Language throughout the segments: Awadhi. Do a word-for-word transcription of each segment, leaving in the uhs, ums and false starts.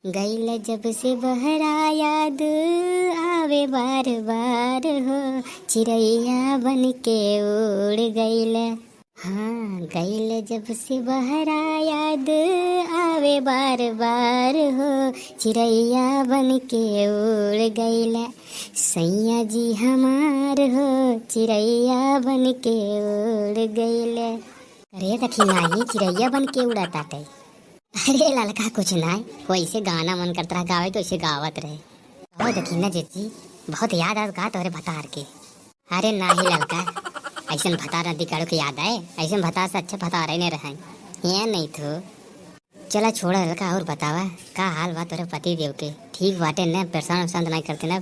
गइल जब से बहरा याद आवे बार बार हो, चिरैया बन के उड़ गइल। हाँ, गइल जब से बहरा याद आवे बार बार हो, चिरैया बन के उड़ गइल। सैया जी हमार हो, चिरैया बन के उड़ गइल। अरे देखी नाही, चिरैया बन के उड़ा ताटे। अरे ललका, कुछ नाय, वैसे गाना मन करत रहा गावे के, वैसे गावत रहे। ओ देखी ना जीजी, बहुत याद आवत का तोहरे भतार के। अरे नाही ललका, ऐसन भतार नदी काढ़ू के याद आए? ऐसन भतार से अच्छा भतार ही नहीं रहे। ये नहीं थो। चला छोड़ा ललका, और बतावा, का हाल बा तोरे पति देव के? ठीक बाटे न? परेशान उरेशान तो नहीं करते न?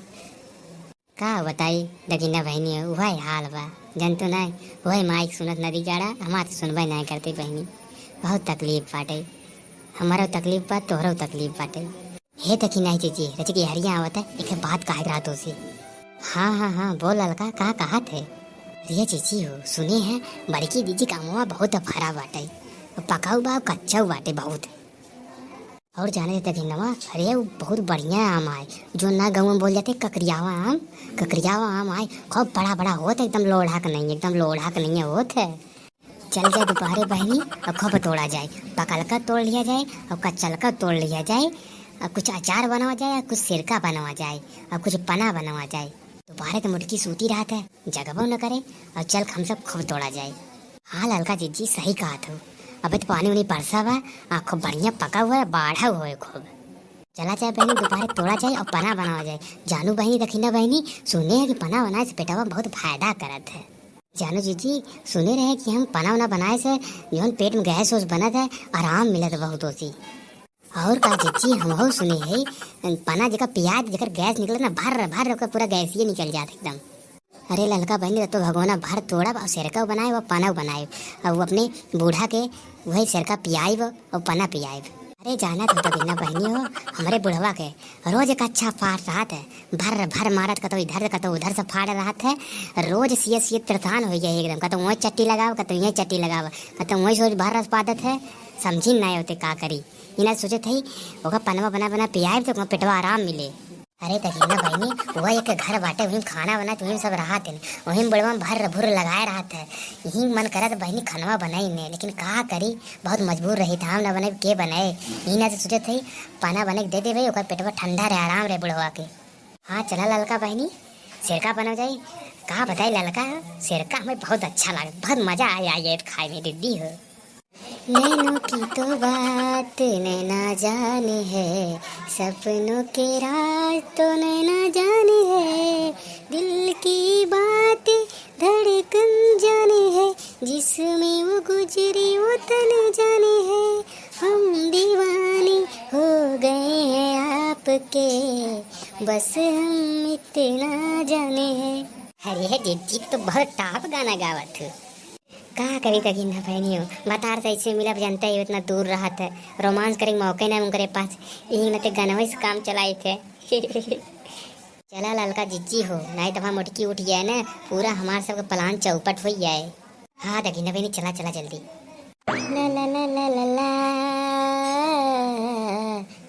का बताई दगिना बहिनी, उहै हाल बा, जनतू नाय, उहै माइक सुनत नदी गाड़ा, हमार तो सुनबे नाय करते बहिनी। बहुत तकलीफ बाटे, हमारो तकलीफ बा, तोहरो तकलीफ बाटे। हे दगिना जीजी, रचिके हरिया आवत है, एक बात कहे के रहत हो से। हाँ, हाँ, हाँ, बोल ललका, का कहत है? अरे जीजी हो, सुने हैं, बड़की दीदी का अमवा बहुत फरा बाटे, पकाऊ बा, कच्चाऊ बाटे बहुत। और जाने दे दगिनवा, अरे वो बहुत बढ़िया आम आए, जो ना गाँव में बोल जाते ककरियावा आम, ककरियावा आम आए, खूब बड़ा बड़ा होत है, एकदम लोढ़ा के नहीं, एकदम लोढ़ा के नहीं होत है। चल जाए दोपहरे बहिनी और खूब तोड़ा जाए, पकलका तोड़ लिया जाए और कच्चलका तोड़ लिया जाए, और कुछ अचार बनवा जाए और कुछ सिरका बनवा जाए और कुछ पना बनवा जाए। दोपहरे तो मुटकी सूती रहत है, जगबो न करे, और चल हम सब खूब तोड़ा जाए। हाँ ललका जीजी सही कहत हो, अबे तो पानी उनी परसा बा, आ खूब बढ़िया पका हुआ है, बाढ़ा हुआ है खूब। चला जाए बहिनी, दोपहरे तोड़ा जाए और पना बनावा जाए। जानू बहिनी, दखिना बहिनी, सुने है कि पना बनाए से पेटवा में बहुत फायदा करत है। जानू जीजी, सुने रहे कि हम पना उना बनाए से जौन पेट में गैस वैस बनत है, आराम मिलत बहुत ओसी। और का जीजी, हमहू सुने है, पना जेकर पियाज, जेकर गैस निकले ना, भर भर ओकर पूरा गैसिये निकल जात एकदम। अरे ललका बहिनी, तो भगोना भर तोड़ब और सिरका बनाए, वो पना बनाए, और वो अपने बूढ़ा के वही सिरका पियाइब और पना पियाइब। अरे जाना तो दगिना बहिनी हो, हमरे बुढ़वा के रोज एक अच्छा फाड़ रहत है, भर भर मारत, कतो इधर से कतो उधर से फाड़ रहत है, रोज सियत सियत परेशान हो गए एकदम, कतो वही चट्टी लगाव, कतो यही चट्टी लगाव, कतो वही सोच भर रस पादत है, समझी ना होते का करी। इना सोचत है, ओका पनवा बना बना पियाइब तो ओका पेटवा आराम मिले। अरे दगिना बहिनी, वो एक घर बाटे, वहीं खाना बनात, वहीं सब रहत हैं, वहीं बुढ़वा भर भुर लगाए रहत है। यहीं मन करत बहिनी खनवा बनाई ने, लेकिन का करी, बहुत मजबूर रही, हम ना बनाई के बनाए। यहीं ना से सोचत है, पना बने के दे देबे, ओकर पेटवा ठंडा रहे, आराम रहे बुढ़वा के। हाँ चला ललका बहिनी, सिरका बना जाए। का बताई ललका, सिरका हमें बहुत अच्छा लागे, बहुत मजा आ जाए खाए में दीदी हो। नैनों की तो बात नैना जाने है, सपनों के राज तो नैना जाने है, दिल की बात धड़कन जाने है, जिसमें वो गुजरी वो तन जाने है, हम दीवाने हो गए हैं आपके, बस हम इतना जाने हैं। अरे जीजी तो बहुत टॉप गाना गावत हो। का करी दगिना बहिनी हो, भतार से ऐसे मिलब, जानते ही इतना दूर रहत है, रोमांस करे के मौके ना उनकरे पास, यही नाते गनवे से काम चलाई थे। चला ललका जीजी हो, नहीं तो वहाँ मोटकी उठ जाए ना, पूरा हमार सबके प्लान चौपट हो जाए। हाँ दगिना बहिनी, चला चला जल्दी। ला ला ला ला ला ला,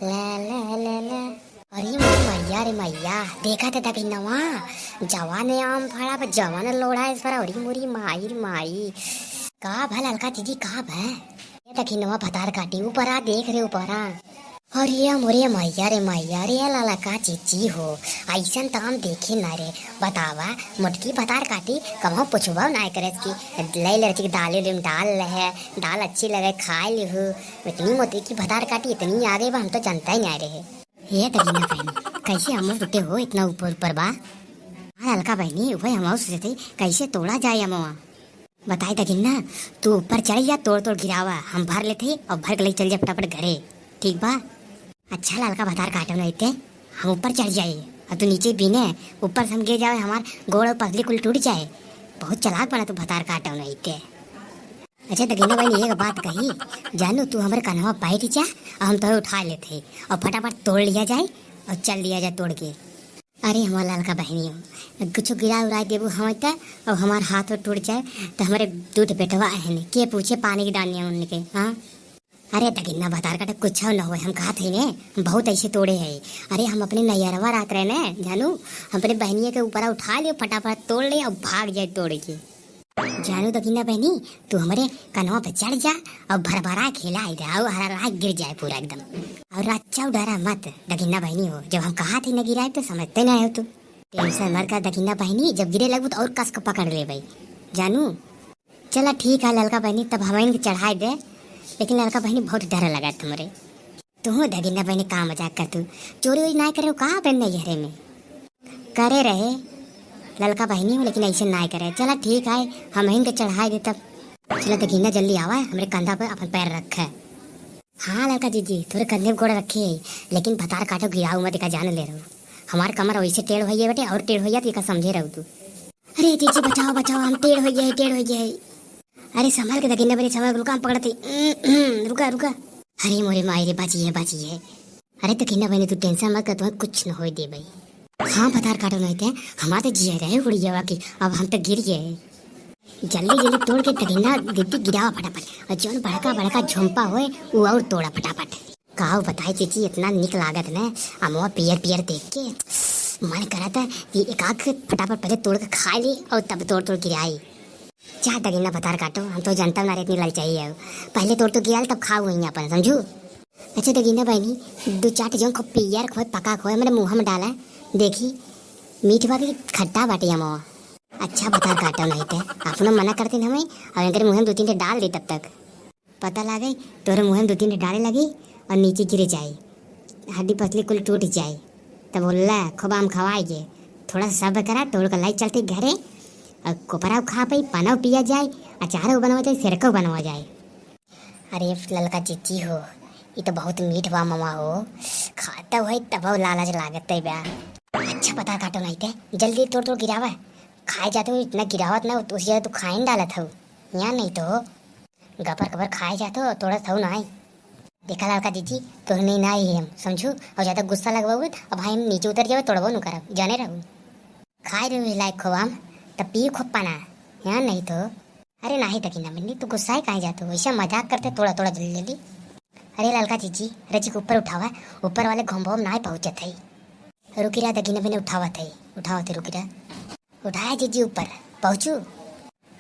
ला ला ला ला। अरे मोरी मैया रे मैया, देखा थे दगिनवा, जवान आम फड़ा बा, जवान लोढ़ा है सारा। अरे मोरी माई रे माई, का भा ललका जीजी, का भा? ये दगिनवा भतार काटी, ऊपर आ, देख रे ऊपर आ। अरे मोरे मैया रे मैया रे, ललका जीजी हो, ऐसन तो हम देखे ना रे। बतावा, मोटकी भतार काटी, कबहूँ पुछबो ना करे कि ले लड़की के दाल उल में डाल रहे, दाल अच्छी लगे, खाए लिहू। इतनी मोटकी भतार काटी, इतनी आगे बा, हम तो जानता ही नहीं रहे। ये दगिना बहिनी, कैसे हम लोग टूटे हो, इतना ऊपर ऊपर बा? हाँ ललका बहिनी, वही हम सोचते कैसे तोड़ा जाए अमवा। बताई दगिना, तू ऊपर चढ़ जा, तोड़ तोड़ गिरावा, हम भर लेते और भर के ले चल जाए फटाफट घरे, ठीक बा? अच्छा ललका भतार काटो नहीं ते, हम ऊपर चढ़ जाए और तू नीचे बीने, ऊपर से हम गिर जावे, हमार गोड़ और पसली कुल टूट जाए। बहुत चालाक बना तू भतार काटो नहीं ते। अच्छा दगिना बहिनी, एक बात कही, जानू तू हमरे कन्हवा बैठ जा और हम तोहे उठा लेते हैं और फटाफट तोड़ लिया जाए और चल दिया जाए तोड़ के। अरे हमार ललका बहिनी हो, कुछ गिरा उड़ा देबू हम त, और हमार हाथ टूट जाए तो हमारे दूध बेटवा है नहीं, के पूछे पानी की दानिया उनके, हाँ? अरे दगिन्ना भतार काटो, कुछ न होए, हम कहत हई ने, बहुत ऐसे तोड़े है। अरे हम अपने नैहरवा रहत रहे ने जानू, हम अपने बहनिया के ऊपरा उठा ले, फटाफट तोड़ ले और भाग जाए तोड़ के। जानू दगिन्ना बहनी, तू हमरे कनवा पे चढ़ जा और भरभरा खेला दे, और हरा गिर जाए पूरा एकदम। और रच्चा डरा मत दगिन्ना बहनी हो, जब हम कहा थे न गिराए तो समझते ना हो तू। टेंशन मत कर दगिन्ना बहनी, जब गिरे लगबू तो और कस के पकड़ लेबे जानू। चला ठीक है ललका बहनी, तब हमइन के चढ़ाए दे, लेकिन ललका बहनी बहुत डर लगत हमरे। तू दगिन्ना बहनी का मजाक कर तू, चोरी वोरी ना करे का अपने नैहरे में? करे रहे ललका बहनी हो, लेकिन ऐसे ना करे। चला ठीक है, हमइन के चढ़ाए दे तब। चला दगिन्ना जल्दी आवा, हमरे कंधा पे अपन पैर रखे। हाँ ललका जीजी, तोरे कंधे पे गोड़ रखे है, लेकिन भतार काटो गिराऊ मत, का जान ले रहू। हमार कमर वैसे टेढ़ होइए बेटे, और टेढ़ होइए तो का समझे रहू तू। अरे जीजी बचाओ बचाओ, हम टेढ़ होइए, टेढ़ होइए। अरे संभल के दगिन्ना बहनी, संभल के, रुका हम पकड़ते। रुका रुका। अरे मोरे माई रे, बाची है बाची है। अरे दगिन्ना बहनी तू टेंशन मत कर, तुम्हें कुछ न होए दे भाई। हाँ भतार काटो नहीं थे, हमार तो जिया रहे उड़ियावा की, अब हम तो गिर गए। जल्दी जल्दी तोड़ के दगिन्ना दीदी गिरावा फटाफट, और जौन बड़का बड़का झुम्पा होए वो और तोड़ा फटाफट। काऊ बताई जीजी, इतना निक लागत न अमवा पियर पियर देख के, मन करत है कि एक आध फटाफट पहले तोड़ के खा ली और तब तोड़ तोड़ गिराई। जा दगिन्ना भतार काटो, हम तो जनता ना रे इतनी ललचाई है, पहले तोड़ तो गिराल तब खाऊ वहीं अपन, समझू? अच्छा दगिन्ना बहनी, दो चार ठे जौन खूब पियर खोए पका खोए मेरे मुँह में डाला, देखी मीठ बा कि खट्टा बाटे अमवा। अच्छा भतार काटो नहीं थे, अपनो मना करते न हमें, और इनके मुँह में दो तीन ठे डाल दे तब तक। पता लागे तोरे मुँह में दो तीन डाले लगी और नीचे गिर जाए, हड्डी पसली कुल टूट जाए। तब बोलला खूब आम खवाए जे, थोड़ा सा सब्र करा, तोड़ के लाई चलते घरे, और कोपरा खा पाई, पानव पिया जाए, अचारो बनवा जाए, सिरको बनवा जाए। अरे ललका जीजी हो, ई तो बहुत मीठ बा ममा हो, खाता हुआ तब लालच लागत है बा। अच्छा पता काटो नहीं ते, जल्दी तोड़ तोड़ गिरावा, खाए जाते हो इतना गिरावत ना, तो उसी जगह तू खाए न डालत हो, यहाँ नहीं तो। गपर गपर खाए जात हो, तोड़त हऊ नाई। देखा ललका जीजी, तोहरे नहीं ना ही हम, समझू? और ज्यादा गुस्सा लगवाओगे, अब भाई हम नीचे उतर जावे, तोड़बो नु करब, जाने रहू। खाए रहे लायक हो हम, तब पी खूब पाना, यहाँ नहीं तो। अरे नाही दगिन्ना बहनी, तू गुस्साए काहे जात हो? ऐसा मजाक करते, तोड़ा तोड़ा जल्दी जल्दी। अरे ललका जीजी, रजी के ऊपर उठावा, ऊपर वाले घोंबो में नाई पहुँचत है। रुकी रहा दगिन्ना बहनी, उठावत है, उठावत है, रुकी रहा। उठाया जीजी ऊपर, पहुँचू?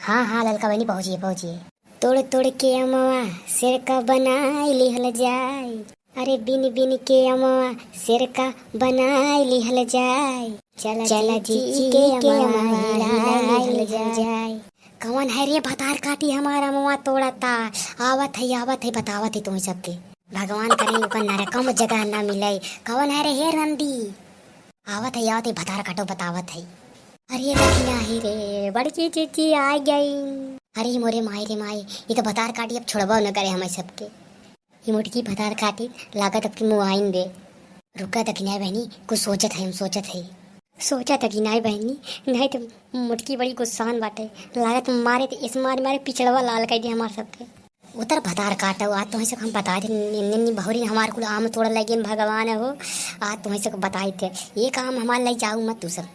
हाँ, हाँ, ललका बहनी, पहुँचिए, पहुँचिए। तोड़ तोड़ के अमवा सिरका बनाई लिहल जाए। अरे बिन बिन के अमवा सिरका बनाई लिहल जाए। चला चला जीजी जीजी के के अमवा अमवा हिलाई हिलाई लिहल लिहल जाए। जाए। कौन है रे भतार काटी हमारा अमवा तोड़ता? आवत है, आवत है, बतावत है तुम्हें सबके। भगवान करे ओकर नरकम जगह ना मिले। कौन है रे हे नंदी? आवत है, आवत है, भतार काटो बतावत है। अरे दगिन्ना ही रे, बड़की जीजी आ गई। अरे मोरे माई रे माई, ये तो भतार काटी अब छोड़बो न करे हमें सबके। ये मोटकी भतार काटी लागत अब की मुआइन दे। रुका दगिन्ना बहनी, कुछ सोचत है, हम सोचत है। सोचा दगिन्ना बहनी, नहीं तो मोटकी बड़ी गुस्सान बाटे, लागत मारे तो इस मारे मारे पिछड़वा लाल कर दे हमार सबके। उतर भतार काटो, आज तुहें से हम बताई थे, इन्ने इन्ने बहुरी हमार कुल आम तोड़ लगे भगवान हो, आज तुहें से बताई थे, ये काम हमार लई जाऊ मत तू सब।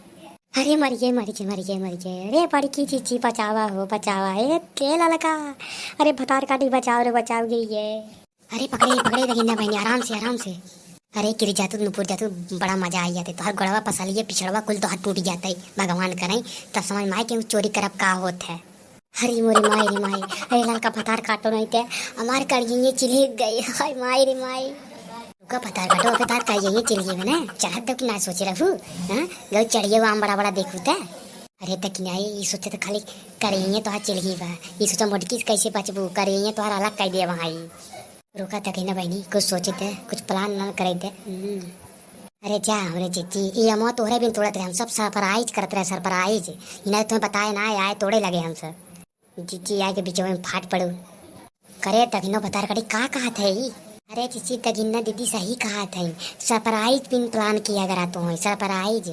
अरे मर गए, मर गए, मर गए, मर गए। अरे बड़की जीजी बचावा हो, बचावा। ए, ए ललका, अरे भतार काटी बचाओ रे, बचाओ गिर गए। अरे पकड़े, पकड़े दगिन्ना बहनी, आराम से, आराम से। अरे गिर जातू, नुपुर जातू, बड़ा मजा आई जाते। तोहर गोड़वा पसलिए, पिछड़वा कुल तोहर टूट जाते। भगवान करे, तब समझ में आए कि चोरी करब का होत है। अरे मोरी माई रे माई, अरे ललका भतार काटो नहीं ते, हमार करिये चिल्ही गई, हाय माई रे माई। रुका भतार काटो, अबे तार करिये चिल्ही में ना, चढ़त दो कि ना सोचे रहू, हाँ? गौ चढ़िए वो आम बड़ा बड़ा देखू ते। अरे दगिन्ना, ये सोचे तो खाली करिये तो हाथ चिल्ही बा, ये सोचा मोटकी से कैसे बचबू, करिये तो हाथ अलग कर दे वहाँ ही। रुका दगिन्ना बहनी, कुछ सोचे ते, कुछ plan ना करे ते। हम्म। अरे जा हमरे जीजी, ये अमवा तोहरे बिन तोड़त रहे, हम सब surprise करत रहे, surprise। इन्हें तुम्हें बताए ना आए, तोड़े लगे हम सब। जीजी आए के बीच में फाट पड़ू। करे दगिन्ना भतार काटी का कहत है ई? अरे जीजी दगिन्ना दीदी सही कहत है, surprise बिन plan किया करा तो है, surprise।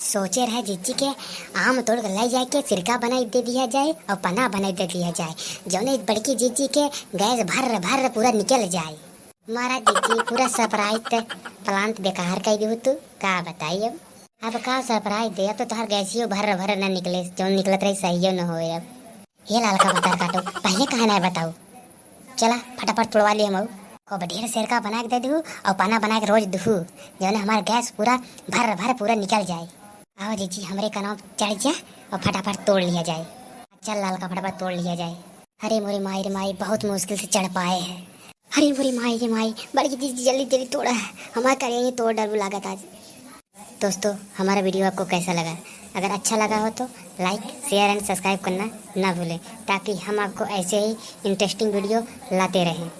सोचे रहे जीजी के आम तोड़ के ले जाए के सिरका बनाई दे दिया जाए और पना बनाई दे दिया जाए, जौने बड़की जीजी के गैस भर भर पूरा निकल जाए। मारा जीजी पूरा surprise ते plan बेकार कर दी तू, का बताई अब। अब का surprise दे, अब तो तोहार गैसियो भर भर न निकले, जौन निकलत रही सहियो न होए अब। हे ललका भतार काटो, पहले कहा ना बताऊ। चला फटाफट तोड़वा लिए हम। खूब ढेर सेरका बना के दे दू और पाना बना के रोज दू, जौन हमार गैस पूरा भर भर पूरा निकल जाए। आओ जीजी, हमरे कनवा चढ़ जा और फटाफट तोड़ लिया जाए। चल लाल का फटाफट तोड़ लिया जाए। अरे मोरे माई रे माई, बहुत मुश्किल से चढ़ पाए हैं। अरे मोरे माई रे माई, बड़ी जीजी जल्दी जल्दी तोड़ा है, हमारे करेंगे तोड़ डरबू लागत आज। दोस्तों, हमारा वीडियो आपको कैसा लगा? अगर अच्छा लगा हो तो like, share and subscribe करना ना भूलें, ताकि हम आपको ऐसे ही इंटरेस्टिंग वीडियो लाते रहें।